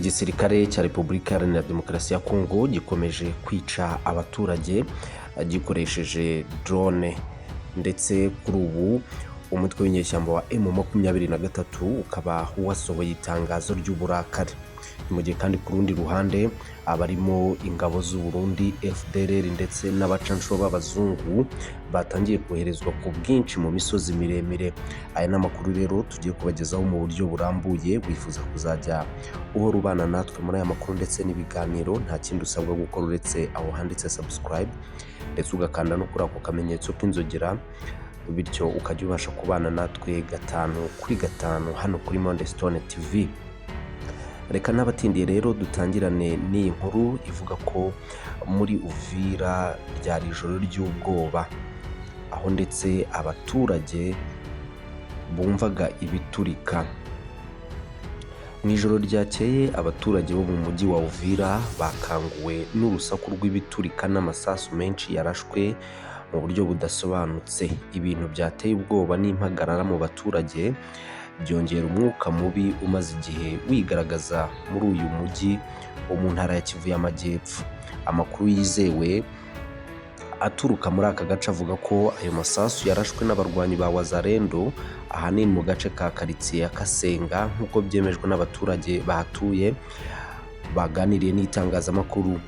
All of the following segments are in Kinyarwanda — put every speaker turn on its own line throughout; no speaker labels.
Igisirikare cya Repubulika Iharanira Demokarasi ya Kongo gikomeje kwica abaturage gikoresheje drone, ndetse kuri ubu umutwe w'inyeshyamba wa M23 ukaba wasohoye itangazo ry'uburakari. Ni mu gihe kandi ku rundi ruhande abarimo ingabo z'u Burundi, FDLR ndetse n'abacanshuro b'abazungu batangiye koherezwa ku bwinshi mu misozi miremire. Aya ni amakuru rero tugiye kubagezaho mu buryo burambuye. Wifuza kuzajya uhora ubana natwe muri aya makuru ndetse n'ibiganiro, nta kindi usabwa gukora uretse aho handitse subscribe, ndetse ugakanda no kuri ako kamenyetso k'inzogera, bityo ukajya ubasha kubana natwe gatanu kuri gatanu hano kuri Monde Stone TV. Reka n'abatindiye rero dutangirane n'iyi nkuru ivuga ko muri Uvira ryari ijoro ry'ubwoba, aho ndetse abaturage bumvaga ibiturika. Mu ijoro ryakeye, abaturage bo mu mujyi wa Uvira bakanguwe n'urusaku rw'ibiturika n'amasasu menshi yarashwe mu buryo budasobanutse, ibintu byateye ubwoba n'impagarara mu baturage, byongera umwuka mubi umaze igihe wigaragaza muri uyu mujyi wo mu ntara ya Kivu y'Amajyepfo. Amakuru yizewe aturuka muri aka gace avuga ko ayo masasu yarashwe n'abarwanyi ba Wazalendo, ahanini mu gace ka karitsiye ya Kasenga, nk'uko byemejwe n'abaturage bahatuye baganiriye n'itangazamakuru.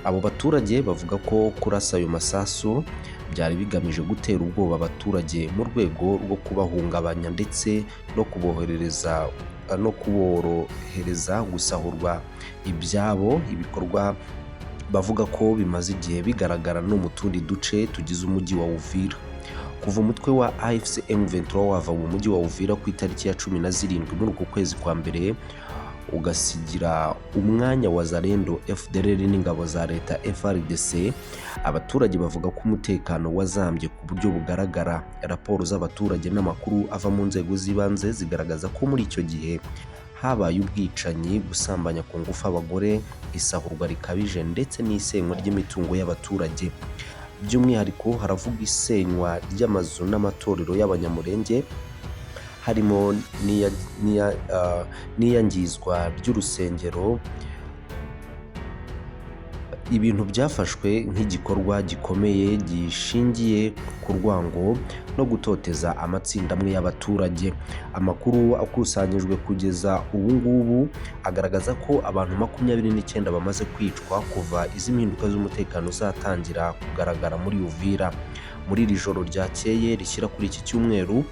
Abo baturage bavuga ko kurasa ayo masasu byari bigamije gutera ubwoba abaturage mu rwego rwo kubahungabanya ndetse no kuborohereza gusahurwa ibyabo, ibikorwa bavuga ko bimaze igihe bigaragara no mu tundi duce tugize umujyi wa Uvira. Kuva umutwe wa AFC M23 wava mu mujyi wa Uvira ku itariki ya 17 muri uku kwezi kwa mbere, ugasigira umwanya Wazalendo, FDLR n'ingabo za leta FARDC, abaturage bavuga ko umutekano wazambye ku buryo bugaragara. Raporo z'abaturage n'amakuru ava mu nzego z'ibanze zigaragaza ko muri icyo gihe habaye ubwicanyi, gusambanya ku ngufu abagore, isahurwa rikabije ndetse n'isenywa ry'imitungo y'abaturage. By'umwihariko haravugwa isenywa ry'amazu n'amatorero y'Abanyamurenge, harimo n'iyangizwa ry'urusengero, ibintu byafashwe nk'igikorwa gikomeye gishingiye ku rwango no gutoteza amatsinda amwe y'abaturage. Amakuru akusanyijwe kugeza ubu ngubu agaragaza ko abantu 29 bamaze kwicwa kuva izi mpinduka z'umutekano zatangira kugaragara muri Uvira. Muri iri joro ryakeye rishyira kuri iki cyumweru,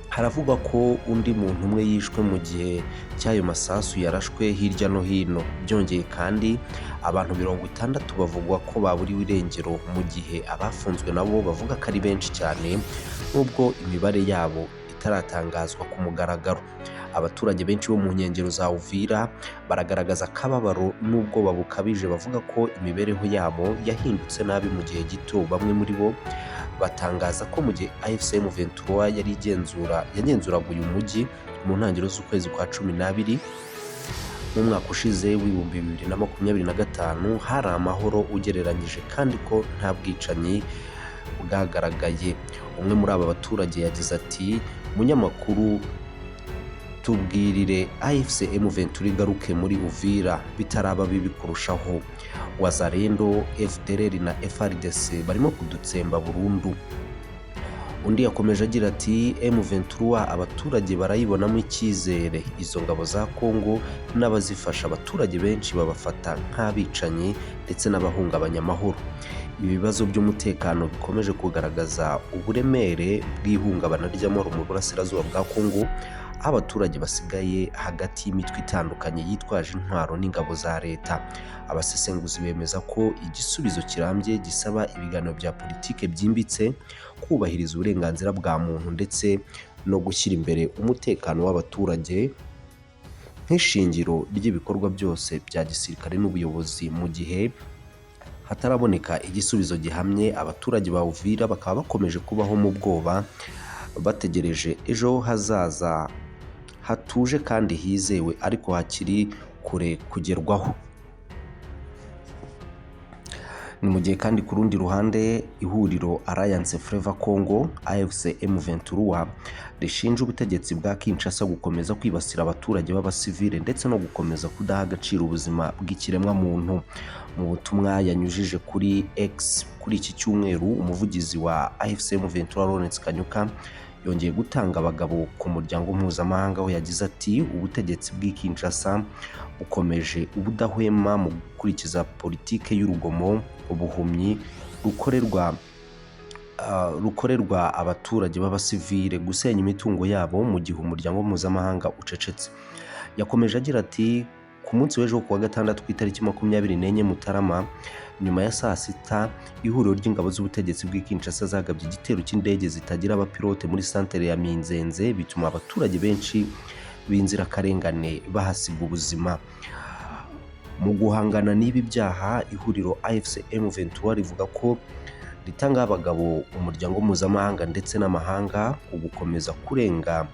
haravugwa ko undi muntu umwe yishwe mu gihe cy'ayo masasu yarashwe hirya no hino. Byongeye kandi, abantu 60 bavugwa ko baburiwe irengero, mu gihe abafunzwe nabo bavuga ko ari benshi cyane, nubwo imibare yabo itaratangazwa ku mugaragaro. Abaturage benshi bo mu nkengero za Uvira baragaragaza akababaro n'ubwoba bukabije, bavuga ko imibereho yabo yahindutse nabi mu gihe gito. Bamwe muri bo batangaza ko mu gihe AFC M23 yari igenzura yagenzuraga uyu mujyi mu ntangiriro z'ukwezi kwa 12 mu mwaka ushize w'2025, hari amahoro ugereranyije kandi ko nta bwicanyi bwagaragaye. Umwe muri aba baturage yagize ati: "Munyamakuru, tubwirire AFC M23 igaruke muri Uvira bitaraba bibi kurushaho. Wazalendo, FDLR na FARDC barimo kudutsemba burundu." Undi yakomeje agira ati: "M23 abaturage barayibonamo icyizere. Izo ngabo za Congo n'abazifasha, abaturage benshi babafata nk'abicanyi ndetse n'abahungabanya amahoro." Ibi bibazo by'umutekano bikomeje kugaragaza uburemere bw'ihungabana ry'amahoro mu burasirazuba bwa Congo, aho abaturage basigaye hagati y'imitwe itandukanye yitwaje intwaro n'ingabo za leta. Abasesenguzi bemeza ko igisubizo kirambye gisaba ibiganiro bya politike byimbitse, kubahiriza uburenganzira bwa muntu ndetse no gushyira imbere umutekano w'abaturage nk'ishingiro ry'ibikorwa byose bya gisirikare n'ubuyobozi. Mu gihe hataraboneka igisubizo gihamye, abaturage ba Uvira bakaba bakomeje kubaho mu bwoba, bategereje ejo hazaza hatuje kandi hizewe, ariko hakiri kure kugerwaho. Ni mu gihe kandi ku rundi ruhande ihuriro Alliance Fleuve Congo AFC M23 rishinja ubutegetsi bwa Kinshasa gukomeza kwibasira abaturage b'abasivile ndetse no gukomeza kudaha agaciro ubuzima bw'ikiremwamuntu. Mu butumwa yanyujije kuri X kuri iki cyumweru, umuvugizi wa AFC M23 Lawrence Kanyuka yongeye gutanga abagabo ku muryango mpuzamahanga, aho yagize ati: "Ubutegetsi bw'i Kinshasa bukomeje ubudahwema mu gukurikiza politike y'urugomo, ubuhumyi rukorerwa abaturage b'abasivile, gusenya imitungo yabo mu gihe umuryango mpuzamahanga ucecetse." Yakomeje agira ati: "Ku munsi w'ejo ku wa gatandatu, ku itariki 24 Mutarama, nyuma ya saa sita, ihuriro ry'ingabo z'ubutegetsi bw'i Kinshasa zagabye igitero cy'indege zitagira abapilote muri santere ya Minzenze, bituma abaturage benshi b'inzirakarengane bahasiga ubuzima." Mu guhangana n'ibi byaha, ihuriro AFC M23 rivuga ko ritanga abagabo umuryango mpuzamahanga ndetse n'amahanga ku gukomeza kurenga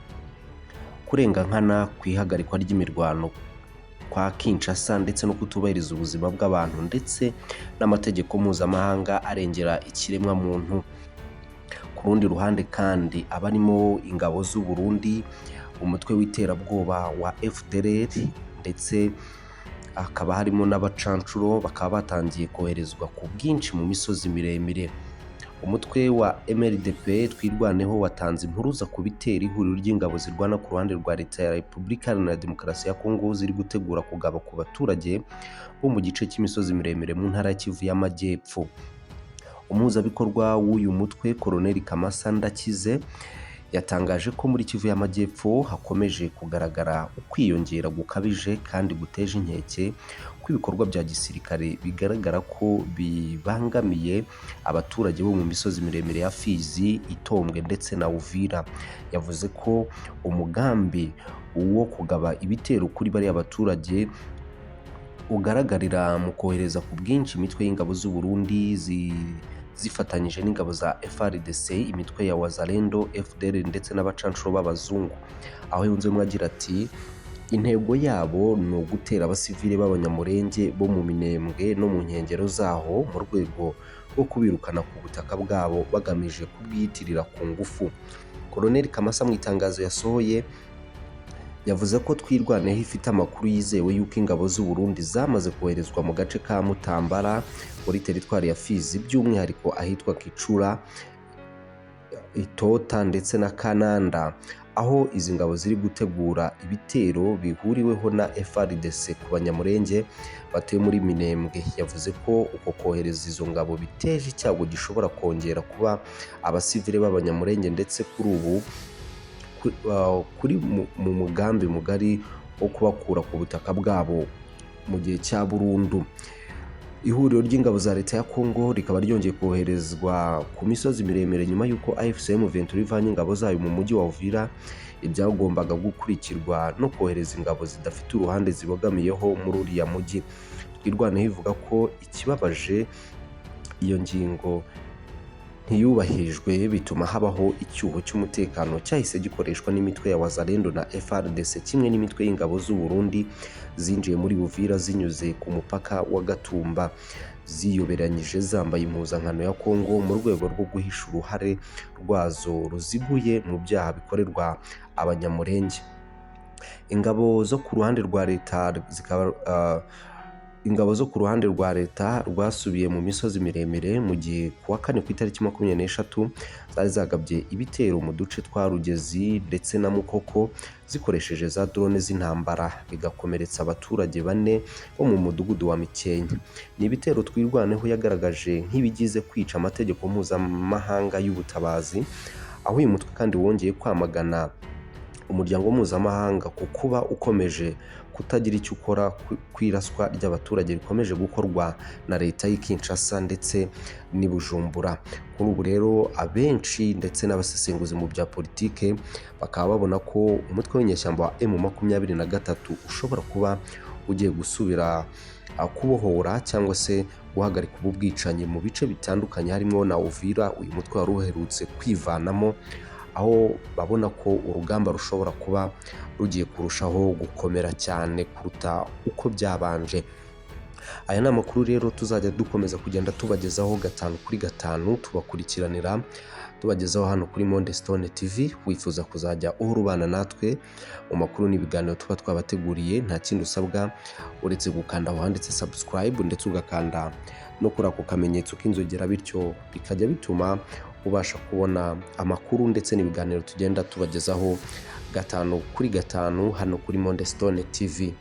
nkana ku ihagarikwa ry'imirwano kwa Kinshasa ndetse no kutubahiriza ubuzima bw'abantu ndetse n'amategeko mpuzamahanga arengera ikiremwamuntu. Ku rundi ruhande kandi, abarimo ingabo z'u Burundi, umutwe w'iterabwoba wa FDLR ndetse hakaba harimo n'abacancuro, bakaba batangiye koherezwa ku bwinshi mu misozi miremire. Umutwe wa MRDP Twirwaneho watanze impuruza ku bitera ihuriro ry'ingabo zirwana ku ruhande rwa Leta ya Repubulika Iharanira Demokarasi ya Kongo ziri gutegura kugaba ku baturage bo mu gice cy'imisozi miremire mu ntara ya Kivu y'Amajyepfo. Umuhuzabikorwa w'uyu mutwe, Koloneli Kamasa Ndakize, yatangaje ko muri Kivu y'Amajyepfo hakomeje kugaragara ukwiyongera gukabije kandi guteje inkeke kw'ibikorwa bya gisirikare bigaragara ko bibangamiye abaturage bo mu misozi miremire ya Fizi, Itombwe ndetse na Uvira. Yavuze ko umugambi wo kugaba ibitero kuri bariya baturage ugaragarira mu kohereza ku bwinshi imitwe y'ingabo z'u Burundi zifatanyije n'ingabo za FARDC, imitwe ya Wazalendo, FDLR ndetse n'abacancuro b'abazungu, aho yunzemo agira ati: "Intego yabo ni ugutera abasivile b'Abanyamurenge bo mu Minembwe no mu nkengero zaho mu rwego rwo kubirukana ku butaka bwabo bagamije kubwiyitirira ku ngufu." Koloneli Kamasa mu itangazo yasohoye yavuze ko Twirwaneho ifite amakuru yizewe y'uko ingabo z'u Burundi zamaze koherezwa mu gace ka Mutambara muri teritwari ya Fizi, by'umwihariko ahitwa Kicura, Itota ndetse na Kananda, aho izi ngabo ziri gutegura ibitero bihuriweho na FARDC ku Banyamurenge batuye muri Minembwe. Yavuze ko uko kohereza izo ngabo biteje icyago gishobora kongera kuba abasivile b'Abanyamurenge, ndetse kuri ubu kuri mu mugambi mugari wo kubakura ku butaka bwabo mu gihe cya burundu. Ihuriro ry'ingabo za Leta ya Kongo rikaba ryongeye koherezwa ku misozi miremire nyuma y'uko AFC M23 ivanye ingabo zayo mu mujyi wa Uvira, ibyagombaga gukurikirwa no kohereza ingabo zidafite uruhande zibogamiyeho muri uriya mujyi. Twirwaneho ivuga ko ikibabaje iyo ngingo ntiyubahirijwe, bituma habaho icyuho cy'umutekano cyahise gikoreshwa n'imitwe ya Wazalendo na FARDC kimwe n'imitwe y'ingabo z'u Burundi zinjiye muri Uvira zinyuze ku mupaka wa Gatumba, ziyoberanyije zambaye impuzankano ya Kongo mu rwego rwo guhisha uruhare rwazo ruziguye mu byaha bikorerwa Abanyamurenge. Ingabo zo ku ruhande rwa leta zikaba ingabo zo ku ruhande rwa leta rwasubiye mu misozi miremire, mu gihe ku wa kane ku itariki 23 zari zagabye ibitero mu duce twa Rugezi ndetse na Mukoko zikoresheje za drone z'intambara, bigakomeretsa abaturage bane bo mu mudugudu wa Mikenke. Ni ibitero Twirwaneho yagaragaje nk'ibigize kwica amategeko mpuzamahanga y'ubutabazi, aho uyu mutwe kandi wongeye kwamagana umuryango mpuzamahanga ku kuba ukomeje kutagira icyo ukora ku iraswa ry'abaturage rikomeje gukorwa na leta y'i Kinshasa ndetse n'i Bujumbura. Kuri ubu rero, abenshi ndetse n'abasesenguzi mu bya politike bakaba babona ko umutwe w'inyeshyamba wa M23 ushobora kuba ugiye gusubira kubohora cyangwa se guhagarika ubu bwicanyi mu bice bitandukanye harimo na Uvira uyu mutwe wari uherutse kwivanamo, aho babona ko urugamba rushobora kuba rugiye kurushaho gukomera cyane kuruta uko byabanje. Aya ni amakuru rero tuzajya dukomeza kugenda tubagezaho gatanu kuri gatanu, tubakurikiranira, tubagezaho hano kuri Monde Stone TV. Wifuza kuzajya uhora ubana natwe mu makuru n'ibiganiro tuba twabateguriye, nta kindi usabwa uretse gukanda aho handitse subscribe, ndetse ugakanda no kuri ako kamenyetso k'inzogera, bityo bikajya bituma ubasha kubona amakuru ndetse n'ibiganiro tugenda tubagezaho gatanu kuri gatanu hano kuri Monde Stone TV.